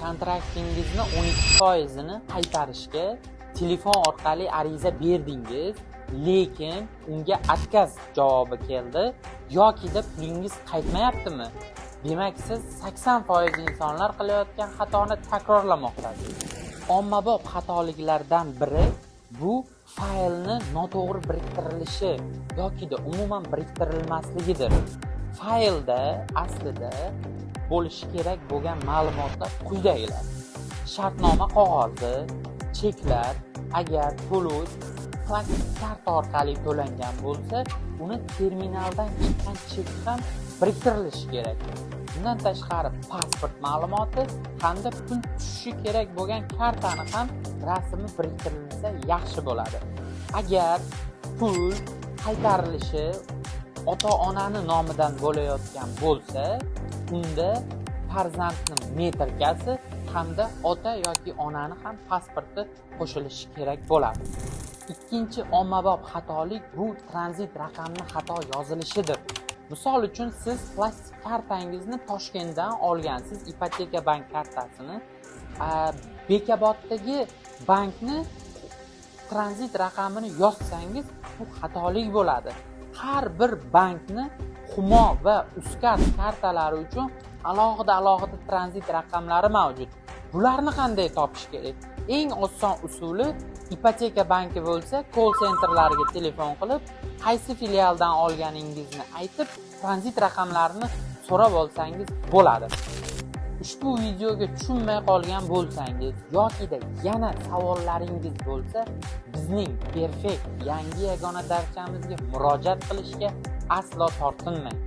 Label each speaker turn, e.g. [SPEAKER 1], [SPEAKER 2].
[SPEAKER 1] Kontraktingizni 12%ini qaytarishga telefon orqali ariza berdingiz, lekin unga отказ javobi keldi yokida pulingiz qaytmayaptimi? Demak, siz 80% insonlar qilayotgan xatoni takrorlamoqdasiz. Ommabop xatoliklardan biri bu faylni noto'g'ri biriktirilishi yokida umuman biriktirilmasligidir. Faylda aslida bo'lishi kerak bo'lgan ma'lumotlar quyidagilar: shartnoma qog'ozi, cheklar, agar to'lov plastik karta orqali to'langan bo'lsa, uni terminaldan chiqqan chek ham biriktirilishi kerak. Bundan tashqari pasport ma'lumoti hamda pul tushishi kerak bo'lgan kartani ham rasmi biriktirilsa yaxshi bo'ladi. Agar pul qaytarilishi ota-onani nomidan bo'layotgan bo'lsa, unda farzandni metrikasi hamda ota yoki onani ham pasporti qo'shilishi kerak bo'ladi. Ikkinchi ommabop xatolik bu tranzit raqamni xato yozilishidir. Misol uchun, siz plastik kartangizni Toshkentdan olgansiz, ipoteka bank kartasini, Bekoboddagi bankni tranzit raqamini yozsangiz, bu xatolik bo'ladi. Har bir bankni Humo va Uzcard kartalari uchun alohida tranzit raqamlari mavjud. Bularni qanday topish kerak? Eng oson usuli, ipoteka banki bo'lsa, call centerlariga telefon qilib, qaysi filialdan olganingizni aytib, tranzit raqamlarini so'rab olsangiz bo'ladi. Ushbu videoga tushunmay qolgan bo'lsangiz yokida yana savollaringiz bo'lsa, bizning Perfect yangi yagona darchamizga murojaat qilishga aslo tortinmang.